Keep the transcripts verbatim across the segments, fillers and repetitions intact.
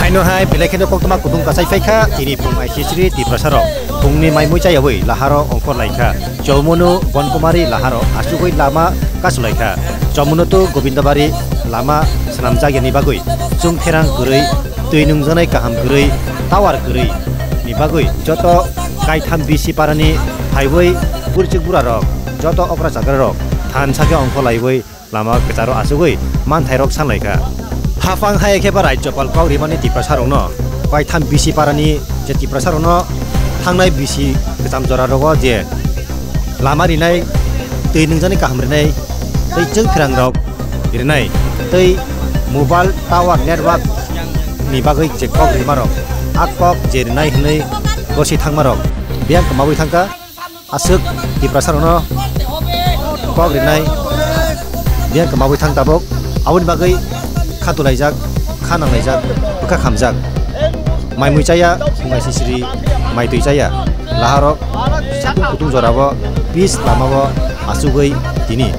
Aino hai belai kheno koktwma kutung kasai phai kha, tini phung aisisri Tiprasa rok phungni maimui chayawi laharo ongkhor lai kha. Chomunu Bonkumari laharo asugwi lama kasu lai kha. Chomunu to Gobindabari lama swnamjak yani bagwi chwng therang kwrwi, twi nungjaknai kaham kwrwi, tower kwrwi ni bagwi joto kaitham bisi parani phaiwi bwrwchwk bura rok joto okra chagra rok than sakhe ongkhor laiwi lama kwcharo asugwi manthairok sanlaikha. Haphang hai khe ba Rajyapal kok rimani Tiprasarokno, kaitham bisi parani je Tiprasarokno thangnai bisi kwcham jorarogo je lama rinai, twi nungjaknai kaham rinai, tei chwng pherangrok rinai, tei mobile tower network ni bagwi je kok rimarok, a kok je rinai hwnwi gosi thangmarok biyang kwmawi thangkha. Aswk Tiprasarokno kok rinai biyang kwmawi thang tabuk. Aboni bagwi kha tulaijak, kha nanglaijak, bwkha khamjak. Mai mui chaya, phung aisisri mai twi chaya. Laharok kutung jorao bis lamao asugwi tini.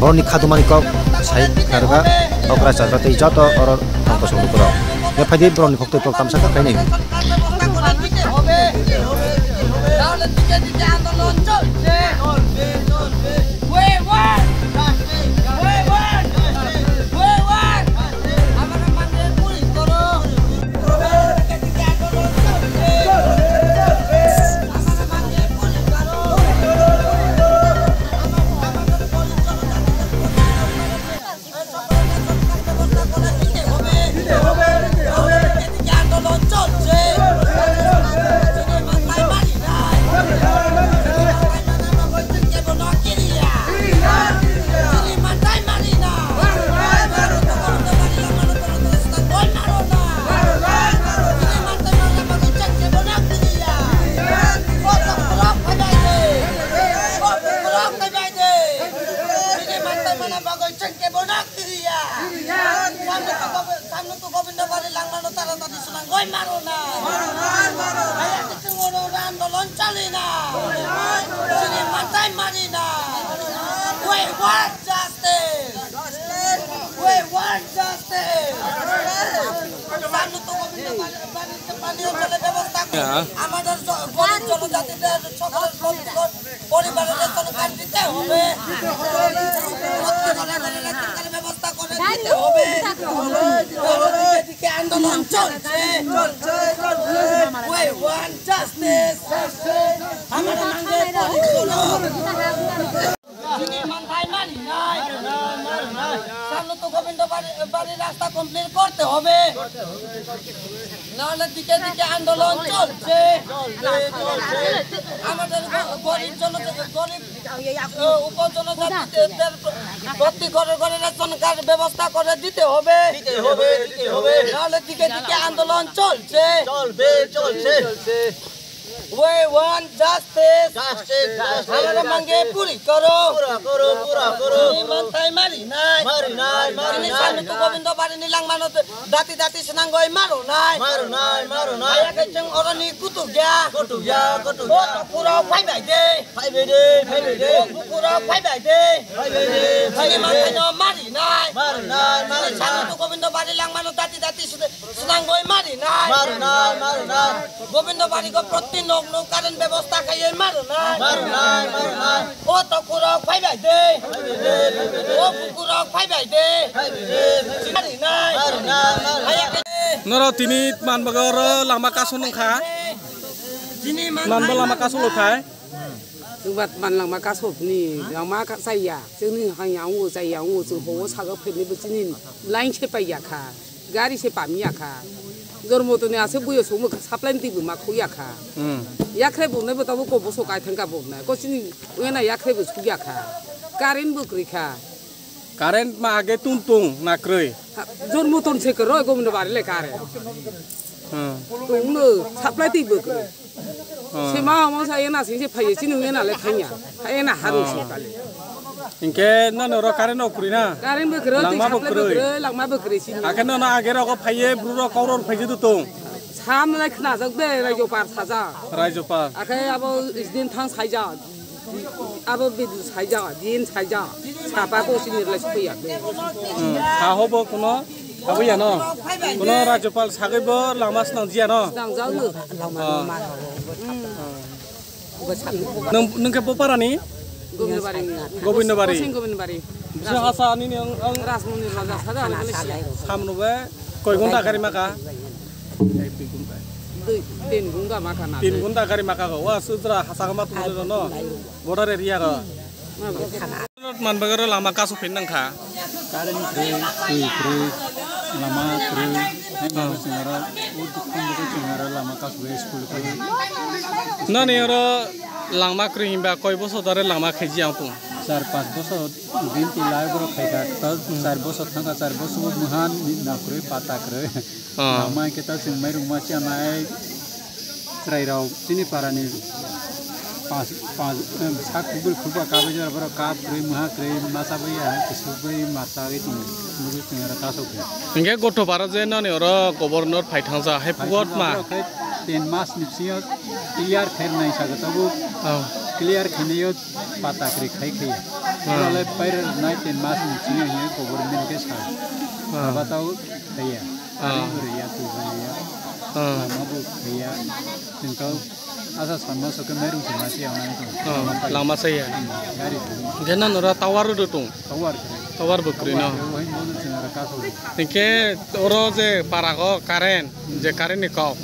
Borokni kha tumani kok sai khnarwkha okra chakra tei joto oro tongkosong lukurok. Bephaidi borokni koktwi kok tamsa kha khainai. Samno to Gobindo Bari langmano taratari swnangwi maro na. Haya kiching oro andolon chali na. Chini matai mari na. We want justice. We want justice. Samno to Gobindo Bari, Bari, Bari অঞ্চলে ব্যবস্থা করুন। আমাদের জ-, গরিব জনজাতিদের সকলের প্রতি পরিবারের রেশন কার্ড দিতে হবে। প্রত্যেক ঘরে ঘরে রেশন কার্ড ব্যবস্থা করে দিতে হবে। এদিকে আন্দোলন চলছে। We want justice। আমরা মানবে পরিপূর্ণ। Chini manthai mari nai। সামনে তো গোবিন্দ বাড়ি, বাড়ির রাস্তা কমপ্লিট করতে হবে। নাহলে দিকে দিকে আন্দোলন চলছে। আমাদের গ-, গরিব জনতা, গরিব, আহ, উপজনজাতিদের প্র-, প্রতি ঘরে ঘরে রেশন কার্ড ব্যবস্থা করে দিতে হবে। দিতে হবে, দিতে হবে। নাহলে দিকে দিকে আন্দোলন চলছে। চলবে, চলছে। We want justice। Justice, justice, আমরা মাঙ্গে পুরি করো। পুরা করো, পুরা করো। Chini manthai mari nai। Mari nai, mari nai। সামনে তো গোবিন্দ বাড়ি নিলাং মানো দাতি দাতি swnangwi maro nai। Maro nai, maro nai। Haya khe chwng oroni kutuk ya। Kutuk ya, kutuk ya। O to pura phai bai de। Phai bai de, phai bai de। O bukuro phai bai de। Phai bai de, phai bai de। Chini manthai no mari nai। Mari nai, mari nai। Sani to Gobindo Bari langmano dati dati swnangwi mari nai। Mari nai, mari nai। Gobindo Bari go protti nok nok current bebosta khaiwi maro nai। Mari nai, mari nai। O tokurok phai bai de। O bukurok phai bai de। Mari nai। Haya khe norok tini manbago oro lama kasu nungkha. Manba lama kasu lokhai. Chwngbat man langma kasopni langma ka chaya, chwngni haya wngo chaya wngo, chwng hogo sago phainai bo chini line se paiya kha, gari se pamya kha. Jormo toni aswk buyo songmo kha, supply ni twibo ma khukya kha. Hmm. Yakhrai bo nai bo tabuk ko bosok kai thangka bo nai, ko chini wngya na yakhrai bo sukya kha, current bo kwrwi kha. Current ma age tung tung na kwrwi? Ha, jormo ton se kwrwi, Gobindo Bari le current. Hmm. Tungno supply twi bo kwrwi. Hmm. Se ma omo sa ena sing se phaiye chini ena le thangya. Ha ena haru se kali. Hinkhe nono ro current no kwrwi na? Current bo kwrwi, langma bo supply bo kwrwi. Kwrwi, langma bo kwrwi chini. Hakhe nono age rogo phaiye bru rok kok rok phaijudu tong. Sam lai khna jak be raijo par saja. Raijo par. Akhe abo isdin thang saija. Abo bidu saija, din saija, sapa ko sini relai sukuya. Hmm, ha hobo kuno? Abo ya no. Kono Rajyapal sagwi bo lama swnang jiya no. Swnang jak no. Ah. Nwng, nwng khe bo parani? Gobindabari. Gobindabari. Kosin Gobindabari. Bisi hasa ani ni ang, ang Rajmoni Raja sada ang gole si. Samno be koi ghonta gari maka? Ek dui ghonta. Dui, tin ghonta maka na. Tin ghonta gari maka go. Wa sudra hasa kama tu no. Border area go. Man bagaro lama kasu phin nang kha. Current kwrwi, twi kwrwi, lama kwrwi. Hai mano chwng aro, o dukhan bagwi chwng aro lama kasu bai school kwrwi. Nani oro lama kwrwi hinba koi boso dare lama khaiji ang pung? Char panch boso din ti lai borok khaikha. Char boso thangkha, char boso bo muhan na kwrwi, pata kwrwi. Ah. Lama khe ta chwng mairung ma chanai chwrai rok chini para ni pas, pas, em, sak kubui khulba kabai jora borok kap kwrwi, mwa kwrwi, masa bai ya, kusuk bai, masa bai tong, nugui chwng aro kasok. Hingke gotho para je nani oro governor phai thangja, hai phai pugot thangja ma. Borok khai ten mas ni bisingo clear khair nai saga tabuk. Ah. Clear khainai yo pata kwrwi khai khaiya. Ah. Oro le paira nai ten mas ni bisingo hiya government ke sa. Ah. Aba tau khaiya. Ah. Ari bo riya, twi bo riya. Ah. Lama bo riya. Chwng kau asa samma soke mairung se masi ang nang tong. Ah, lama saya. Hmm, gari tong. Gena nora tower do tong. Tower khe. Tower bo kwrwi no. Tower khe, wahai mo chwng aro kasok. Hingke oro je para go current, je current ni kok.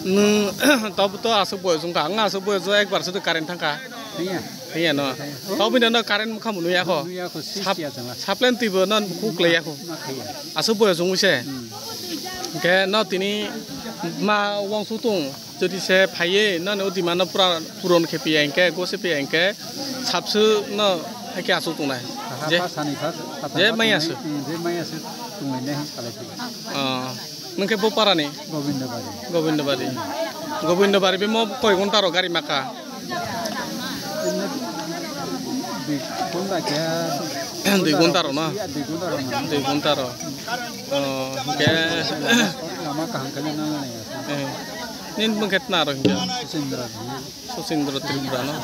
Nwng tobo to aswk boyos wngkha, ang aswk boyos o ekbar se to current thangkha. Thangya. Thangya no. Thangya. Tobo bini no current mokha mwnwi yakho. Mwnwi yakho, switch ya chwngla. Supply twi bo no kuk lai yakho. Ma khaiya. Aswk boyos wngwi se. Hmm. Hingke no tini ma wangsuk tung, jodi se phaiye no ni o demand no pura puron khe piya hingke, go se piya hingke, sapswk no haikhe aswk tongnai. Aha, je, pa sani kha, je maya aswk. Hmm, je maya aswk tongnai nai salai phi. Ah. Nwng khe bo para ni? Gobindabari. Gobindabari. Gobindabari bemo koi ghonta rok gari maka? Dui ghonta khe. Dui ghonta rok no? Dui ghonta rok no. Dui ghonta rok. Oh, hingke. Lama kaham khe nang nai. Eh. Nini bwkhe tna rok hingke? Sachin Rajni. Sachin Tripura no?